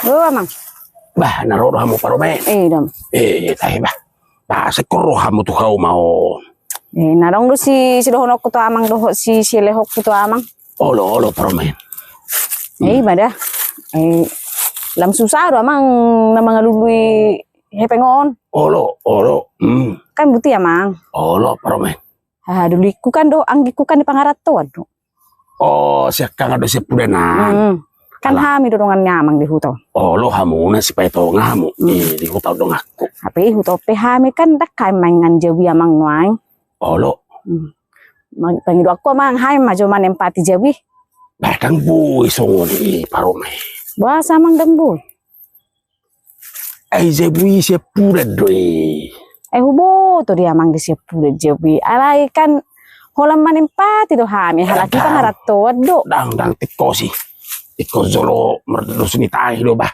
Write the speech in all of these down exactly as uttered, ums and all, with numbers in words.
Olo, Amang. Bah, na ro do hamu, Parumaen? Eh, dam. Eh, tahe, bah. Bah, sai ingkon ro hamu tu hauma on? Eh, na adong do si, sidohononku tu Amang dohot si, sielehonku tu Amang. Olo, olo, Parumaen. Eh, ima da. Eh, lam susa do Amang na mangalului hepeng on. Olo, olo. Hmm. Kan buti, Amang. Olo, Parumaen. Hahadoliku kan dohot anggingku kan di pangarantoan do. Oh, siangkangan do siampudan an. Hmm. Kan hami do dongan ni Amang di huta on. Olo, hamuna Sipaitonga hamu. Hmm. Eh, di huta on donganku. Hape di huta on pe hami kan ndang hami mangan jabu i, Amang, nuaeng. Olo. Hmm. Ma-, pangidoanku, Amang, hami ma jo manempati jabu i. Bah, ndang boi songon i, Parumaen. Boasa, Amang, ndang boi? Ai jabu i siampudan do i. Ai huboto do i, Amang, di siampudan jabu i. Alai kan holan manempati do hami, halak i pangarantoan do. Ndang, ndang, tingkos i. Tingkos jolo mardos ni tahi do, bah.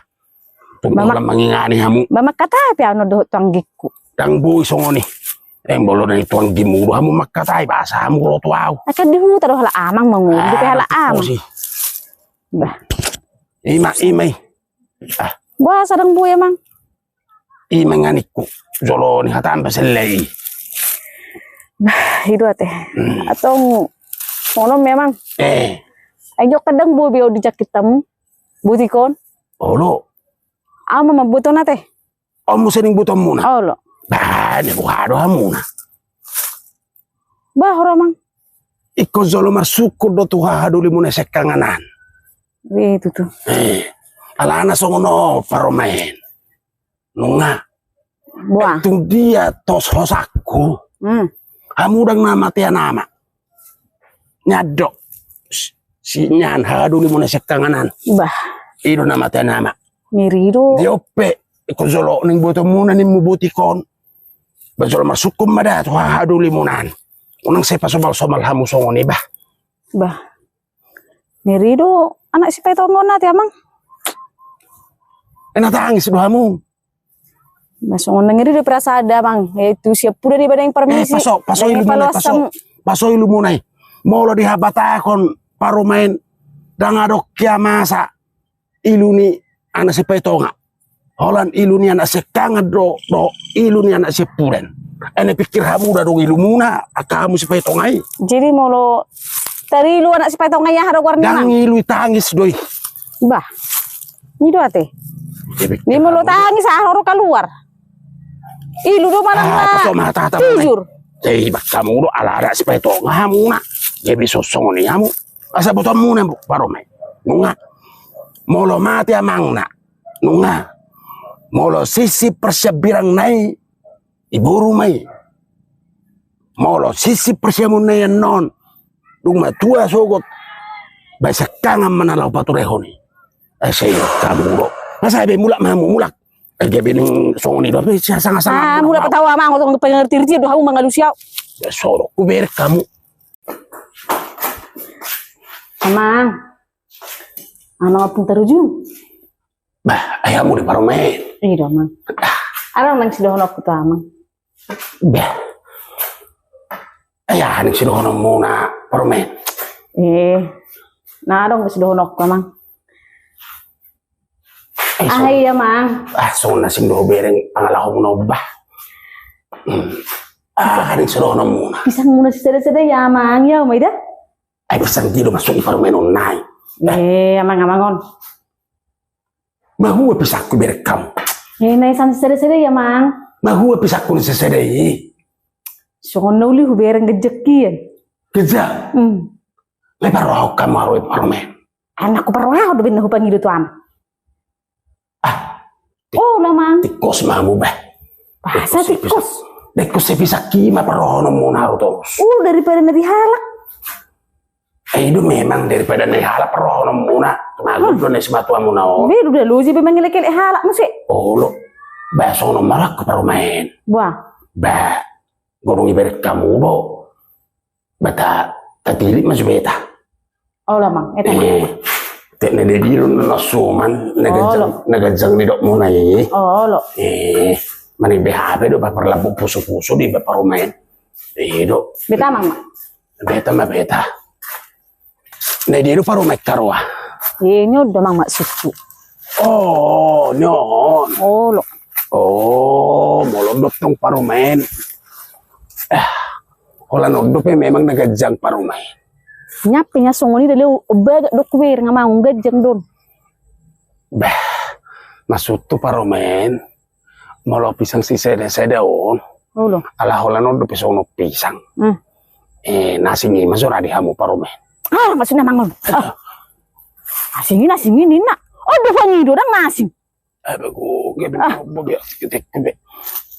Tung holan mangingani hamu. Ba mangkatai pe au dohot tu anggingku. Ndang boi songon i. Eh, molo na i tu anggingmu do hamu mangkatai, boasa hamu ro tu au? Kan di huta do halak Amang mangolu, dope halak Amang. Tingkos i. Bah. Ima, ima i. Ah. Boasa ndang boi, Amang? I ma ingananku, jolo ni hata am pe sella i. Bah, i do ate. Hmm. Antong, songon on memang. Eh. Ai jok ndang boi be au dijangkit hamu. Butikon. Olo. Au ma mamboto on ate. Au muse ning botoonmuna. Olo. Bah, na boha do hamuna. Bah, ora, Amang. Ingkon jolo marsungkun do tu hahadolimuna siangkangan an. Be tutu. Eh, alana songon on, Parumaen. Nunga. Boa. Eh, tung dia tos hosangku. Hmm. Hamu ndang na matean ama. Nian do. Si, si nian hahadolimuna siangkangan an. Bah. I do na matean ama. Ngeri do. Dia ope. Ingkon jolo ning botoonmuna nimmu butikon. Ba jolo marsungkun ma da tu hahadolimuna an. Unang sai pasomalsomal hamu songon i, bah. Bah. Ngeri do anak Sipaitonga on ate, Amang. Eh, na tangis do hamu. Bah, songon na ngeri do perasaan da, Amang. Eh, tu siampudan i ba naeng parmisi. Eh, paso, paso ilumuna i, paso. Paso ilumuna i. Molo dihabatahon, Parumaen, ndang adong hea masa ilu ni anak Sipaitonga. Holan ilu ni anak siangkangan do, do ilu ni anak siampudan. Ai na pikir hamu da adong ilumuna, angka hamu Sipaitonga i. Jadi molo tarilu anak Sipaitonga i, aha do goarna? Ndang ilu i, tangis do i. Bah. I do ate. Jadi molo tangis, aha do kaluar? Ilu do manang na. Ah, paso ma hata-hata. Jujur. Jadi bah hamu do ala anak Sipaitonga hamuna. Jadi songon i hamu. Asa botoonmuna, Parumaen. Nunga. Molo mate amangna. Nunga. Molo sisip parsiambirangna i, iboru ma i. Molo sisip parsiamunna i annon, dung matua sogot, ba siangkangan ma na laho paturehon i. Asa i hamu do. Asa be mulak ma hamu, mulak. Ai gabe ning songon i do, be sanga-sanga. Ah, mulak patau, Amang, tong pengerti-erti do hamu mangalusi au. Ya, so do hubereng hamu. Amang. Amang, ompung tarujung. Bah, ai hamu do, Parumaen. I do, Amang. Adong nang sidohononku tu Amang. Bah. Ai aha nang sidohononmuna, Parumaen? Eh, na adong sidohononku, Amang. Eh, so. Ah, iya, Amang. Ah, songon na sing do hubereng pangalahomuna on, bah. Hmm. Ah, aha nang sidohononmuna? Pisangmuna sisada-sada i, Amang, ia, Amang, ida. Ai pisang dia do masuk i, Parumaen, on nai. Eh, Amang, Amang on. Mahua pisangku hubereng hamu? Eh, na i sisada-sada i, Amang. Mahua pisangku na sisada i? Songon na uli hubereng ganjang hian. Ganjang? Hmm. Nunga parrohahon hamu au, Parumaen? Nunga huparrohahon do, baen na hupangido tu Amang. Ah. Oh, Amang. Tingkos ma hamu, bah. Boasa tingkos? Tingkos, tingkos. Tingkos, pisangki ma parrohahononmuna au torus. Oh, daripada na dihalak. Eh, i do memang daripada na dihalak parrohahononmuna. Mago do na simatuamuna on. Be, udah lu sih, be mangelek-elek halak muse. Olo. Bah, songon on ma rohangku, Parumaen. Bah. Bah, godang ibereng hamu do. Bah, ta, tatilik ma jo beta. Olo, Amang. Eh, Amang. Eh, tek na dia do na soman, na ganjang, na ganjang nidokmuna i. Olo. Eh, mani be hape do, bah, parlapu pusu-pusu di, bah, Parumaen. Eh, i do. Beta, Amang, ma. Beta ma, beta. Na dia do, Parumaen, karoa? Eh, ni on do amang maksudku. Oh, ni on. Olo. Oh, molo on do tong parumaen. Eh, holan on dope memang na ganjang parumaen. Nian pe songon i do, Leo, bagak do hubereng amang, ganjang do on. Bah, maksudhu parumaen, molo pisang siseda-seda on. Olo. Ala holan on dope songon pisang. Hmm. Eh, na asing i ma jo ra di hamu parumaen. Ah, maksudna amang on. Ah. Asing i, na asing i ninna. On do pangido, ndang na asing. Ebe, gue, gue, ah, gue, gue, gue, gue.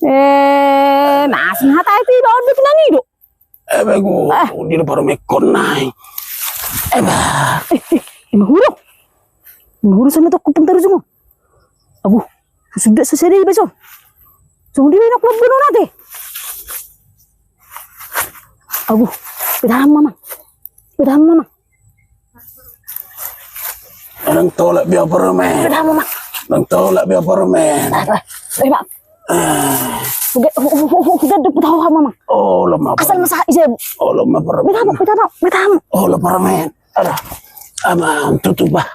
Eh, na asing hata i, tidak on do pinangido. Ebe, gue, ah, dia parumaen nai. Ebe. Eh, eh, ima hurung. Ima hurung sama toko pun taruh semua. Agu, sudah selesai deh, besok. Songon dia enak buat bunuh nanti. Agu, pedahan mama. Pedahan mama. Ndang tolap be au parumaen. Ndang tolap be au parumaen. Apa? Eh, Mak. Udah, udah, udah, udah, udah, udah, Mak. Oh, lemah. Asal masak isi. Oh, lemah parumaen. Minta apa? Minta apa? Minta apa? Oh, lemah parumaen. Ada. Amang, tutup, bah.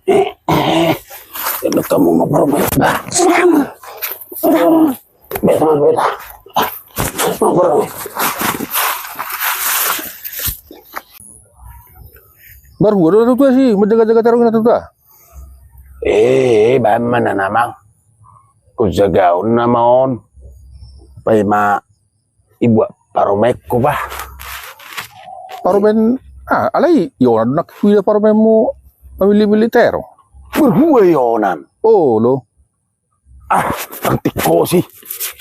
Eh, eh. Enak kamu mau parumaen, bah. Minta apa? Minta apa? Beta, beta. Barhua do na tutu asi manjaga-jaga terong na tutu. Eh, baen ma na amang. Hujagaon nama on. Paima ibuat parumaenku, bah. Parumaen, ah, alai i onan do nangkin huida parumaenmu mamilli-milli terong. Barhua i onan. Olo. Ah, tangtik kosi.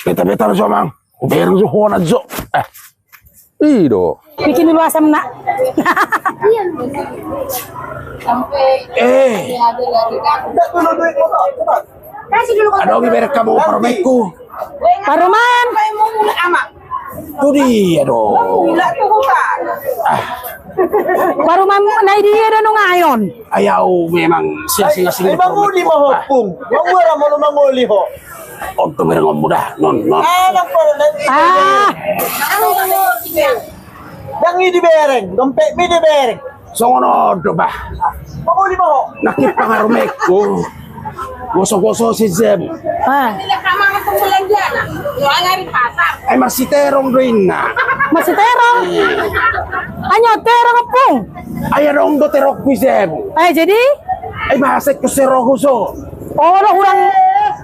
Beta-beta jo amang. Hubereng jo hona jo. Eh. I do. Bikin dulu asam, Nak. Eh. Adong ibereng hamu parumaenku. Parumaen. Tu dia do. Ah. Parumaen na i dia do nunga i on. Ai au memang siasing-asing. Ai mangoli ma ho, Pung. Mangoli ma ho, mangoli ho. On do berengonmu da, non, non. Ah. Ndang i dibereng, dompetmi dibereng. Songon on do bah. Mangoli ma ho. Nangkin parumaenku. Goso-goso si jabu. Ah. Ai masiterong do inna. Masiterong. Ai nunga terong, Ompung. Ai adong do terongku i jabu. Ai jadi? Ai masa ikut serohu so. Olo, hurang,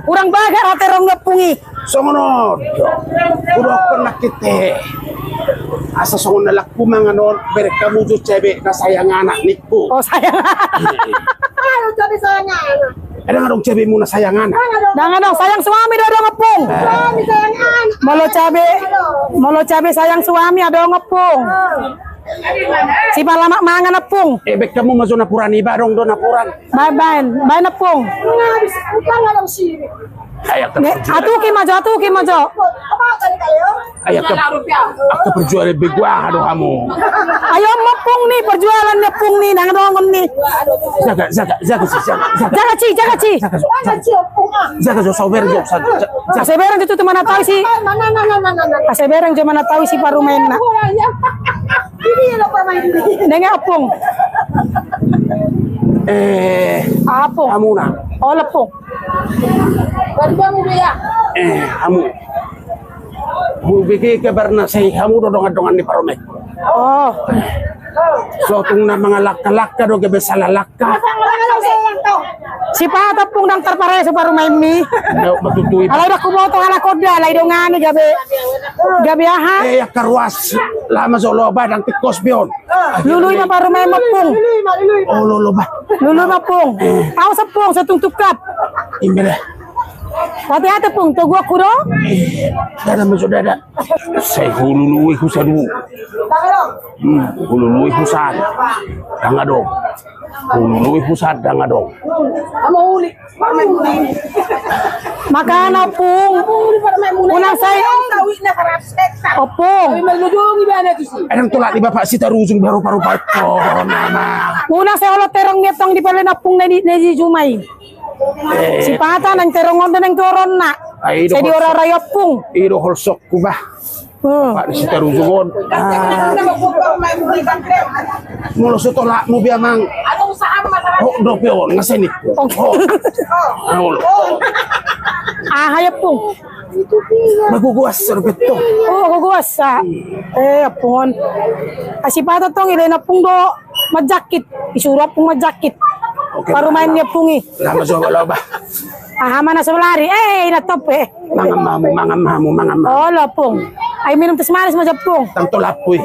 hurang bagak ra terong ni Ompung i. Songon on do. Hudokkon nangkin te. Asa songon na laku mangan on, bereng hamu jo cabe na sayang anak ningku. Oh, sayang. Aduh, cabe sayang anak. Eh, ndang adong cabemu na sayang anak. Ndang adong, sayang suami do adong, Ompung. Eh. Suami sayang anak. Molo cabe, molo cabe sayang suami adong, Ompung. Ah. Sipalamak mangan, Ompung. Eh, bereng hamu ma jo napuran i, bah, adong do napuran. Baen, baen, baen, Ompung. Atuki ma jo, atuki ma jo. Ai angka, angka perjualan begu aha do hamu. Ai on ma, Ompung, ni perjualan ni Ompung ni, ndang adong on ni. Jaga, jaga, jaga si, jaga, jaga. Jaga si, jaga si. Jaga jo. Jaga jo, sai hubereng jo, sa-, ja-, jaga. Sai hubereng jo tu, tu manatau si. Sai hubereng jo manatau si parumaenna. Nang, Ompung. Eh, Ompung. Hamuna. Olo, Ompung. Eh, hamu. Hubege kabar na sai hamu do dongan-dongan ni parumaen. Oh. So tung na mangalangka-langka do gabe salah langka. Sipata, Ompung, ndang tarpareso parumaenmi. Alai ndang huboto halak on da, alai dongani gabe, gabe aha? Eh, angka ruas. Lama jo loba, ndang tingkos be on. Lului ma parumaenmu, Ompung. Olo, loba. Lului ma, Ompung. Eh. Awas, Ompung, so tung tungkap. Ima da. Hati-hati, Ompung, toguanku do. Eh, dada ma jo, dada. Sai hulului husadari. Hmm, hulului husadari. Ndang adong. Hulului husadari, ndang adong. Makana, Ompung. Unang sai. Ompung. Ndang tolap ni Bapak Sitarujung baru paru-paru. Unang sai olo terong ni tong di pale ni Ompung na di, na di jumai. Eh. Sipata nang terong on do nang toronna. Ai do. Sai di ora-ora i, Ompung. I do holsokku, bah. Hmm. Pak, di Sitarujung on. Ah. Molo so tolapmu be, Amang. Kok dope on ngaseni. Oh. Aha i, Ompung? Ba gogo asa dope tong. Oh, gogo asa. Eh, Ompung on. Asi pato tong, ile na Ompung do manjangkit. Disuru Ompung manjangkit. Parumaen ni Ompung i. Lama jo ba loba. Aha ma na so lari? Eh, ina tope. Mangan ma hamu, mangan ma hamu, mangan ma hamu. Olo, Ompung. Ai minum tes manis ma jo, Ompung. Tang tolap i.